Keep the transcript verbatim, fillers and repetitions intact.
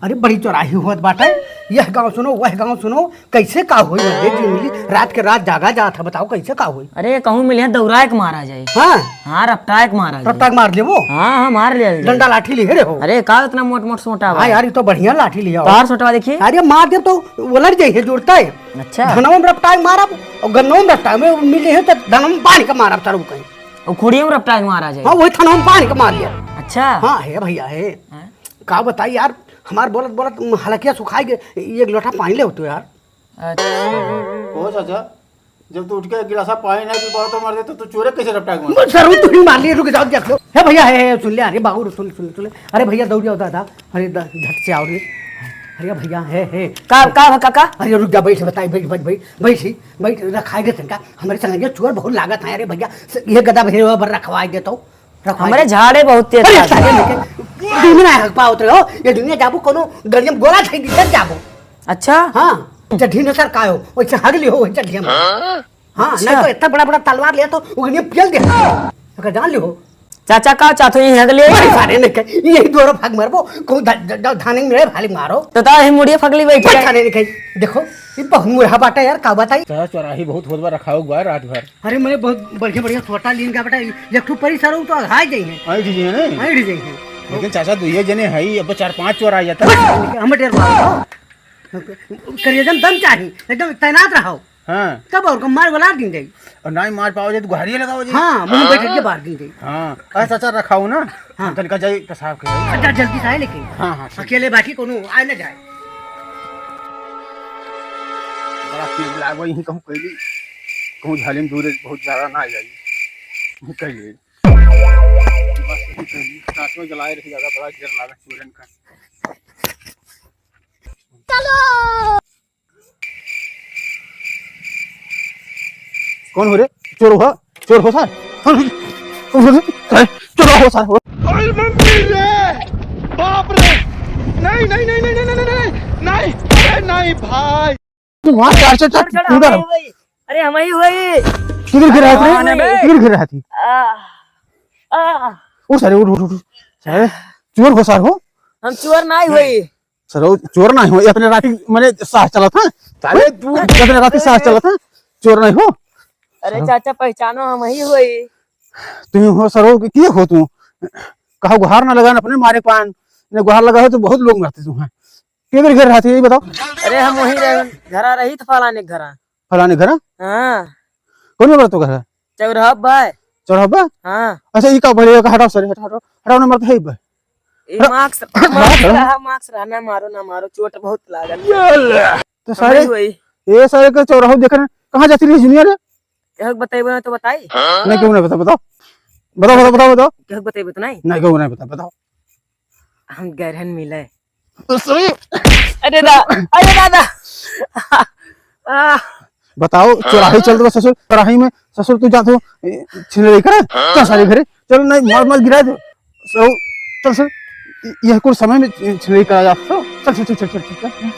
अरे बड़ी चौराही होत बाटे, यह गाँव सुनो, वह गाँव सुनो, कैसे का होई? अरे जी मिली, रात के रात जागा जात है, बताओ कैसे का होई? अरे कहूँ मिले हैं, दौड़ाए के मारा जाए। हाँ। हाँ, रपटाए के मारा जाए। रपटाए के मार लेबो? हाँ, हाँ, मार लिया जाए। डंडा लाठी लिहे रहो? अरे का इतना मोट मोट सोटा बा? हाँ यार, ये तो बढ़िया लाठी लिया हो। तार सोटवा देखिए। अरे मार देब तो वो लड़ जाइए, जुड़ता है। अच्छा। धनवा में रपटाए के मारब और गन्नवा में रपटाए में मिले हैं तो धनवा में बांध के मारब तारू कहीं। और खुड़िया में रपटाए के मारा जाए। हाँ, वही थनवा में बांध के मार लिया। अच्छा। हाँ, है भैया, है। हाँ। का बताई यार, हमार बोलत बोलत हलकिया सुखाई गए, एक लोटा पानी ले होतो यार। अच्छा। ओ चाचा, जब तू उठ के एक गिलासा पानी नहीं पी पाओ तो मर दे, तो तू चोरे कैसे रपटा के मार? बस सर, तू ही मार लिए, रुक जाओ, देख लो। हे भैया, हे, हे, सुन ले, अरे बाबू, सुन, सुन, सुन ले। अरे भैया, दौड़ जाओ दादा, अरे द-, झट से आओ रे। अरे भैया, हे, हे। का, का, का, का? अरे रुक जा, बैठ, बताई, बैठ, बैठ, बैठ, बैठ, बैठ, रखाई दे तनका। हमरे संगे चोर बहुत लागत है, अरे भैया, स-, ये गदा भैया पर रखवाई दे तो। रखवाई हमरे दे। झाड़े बहुत तेज अरे खात साले है। लेके, दुनिया ना हक पावत रहे हो, ये दुनिया जाबो कोनो गड़ियम गोला खाई दी, तब जाबो। अच्छा। हाँ, चड्ढी में सर का हो, वैसे हग लियो, वही चड्ढी में। हाँ, अच्छा। नहीं तो इतना बड़ा बड़ा तलवार लिया तो उगने पेल दे। अगर जान लियो। चाचा का चाहत हो, यहीं हग ले? अरे सारे ने कहे, यही दोनों भाग मारबो, को ध-, ध-, ध-, धाने में भाली मारो। तो ता यही मुड़िए फगली बैठ बस गए। सारे ने कहे, देखो, ये बहुत मुरहा बाटा यार, का बताई? चाचा, चौराही बहुत होत बा, रखाओ बा रात भर। अरे, मैंने बहुत बढ़िया बढ़िया सोटा लीन का बेटा, एक ठो परी सारो तो अघाई जाई है। आई ठीक है ना? आई ठीक है। लेकिन चाचा, दुइये जने हई, अब चार पांच चोर आ जाता। हम डेर मारो। करिए एकदम दम चाही, एकदम तैनात रहो। हाँ। तब और को मार वाला दिन जाई। और ना ही मार पाओ जाए तो गुहारिये लगाओ जी। हाँ, मुंह बैठ के बाहर दिन जाई। हाँ। अरे चाचा, रखाओ ना। हाँ। हम तनिका जाई पेशाब के। अच्छा, जल्दी से आए लेकिन। हाँ, हाँ, ठीक। अकेले बाकी कोनो आए ना जाए। बड़ा तेज लागो, यहीं कहूँ कैली, कहूँ झाली में दूर बहुत ज्यादा ना आ जाई। यहीं कैली। बस यहीं कैली। साथ में जलाए रही ज्यादा बड़ा ढेर लागत चूरन का। कौन हो रे? चोर हो? चोर हो सर? कौन हो? कौन हो? अरे, चोर हो सर? अरे मम्मी रे! बाप रे! नहीं, नहीं, नहीं, नहीं, अरे नहीं भाई! तू वहाँ चार सौ चार चढ़, चढ़, कूदा हम रहो। ही हुई। अरे हम ही हुई। किधर गिरा है तू? कौन है बे? किधर गिरा है तू? आ, आ। उठ सारे, उठ, उठ, उठ, उठ। सारे, चोर हो सर हो? हम चोर नहीं हुई। सर, वो चोर नहीं हो, इतने राती मने साहस चलत है। साले तू इतने राती साहस चलत है, चोर नहीं हो। अरे सर। चाचा, पहचानो हम ही होई। तुम हो सर, वो की हो तू? कहा गुहार ना लगा, अपने मारे पान ने गुहार लगा हो तो बहुत लोग मरते तू हैं। किधर घर रहती है, ये बताओ। अरे हम वहीं रह, घरा रही तो फलाने घरा। फलाने घरा? हाँ। कौन नंबर तो घर है? चौराहा बा। चौराहा बा? हाँ। अच्छा, ई का बोले, हटाओ सर, हटाओ, हटाओ, हटाओ नंबर तो है बा। ई हटाओ। मास्क, हटाओ, मास्क हटाओ। रहा, मास्क रहा, ना मारो, ना मारो, चोट बहुत लागल। ये ले। तो सारे, हमारी हुई। ये सारे के चौराहा देख रहे हैं, कहाँ जाती रही जूनियर है? यह बताइबो ना तो बताई। नहीं, क्यों नहीं बता, बताओ। बताओ, बताओ, बताओ, बताओ। यह बताइबो तो नहीं? नहीं, क्यों नहीं बता, बताओ। हम गरहन मिले। तो सही। अरे दा-, अरे दादा। आ। बताओ, चौराही चल रहा ससुर, चौराही में ससुर तू जात हो, ए, छिनरी करे, चल सारे घरे, चल नहीं, मार, मार गिरा दे। सो, चल सर, इ-, यह कुल समय में छि-, छिनरी करा जात हो, चल, चल, चल।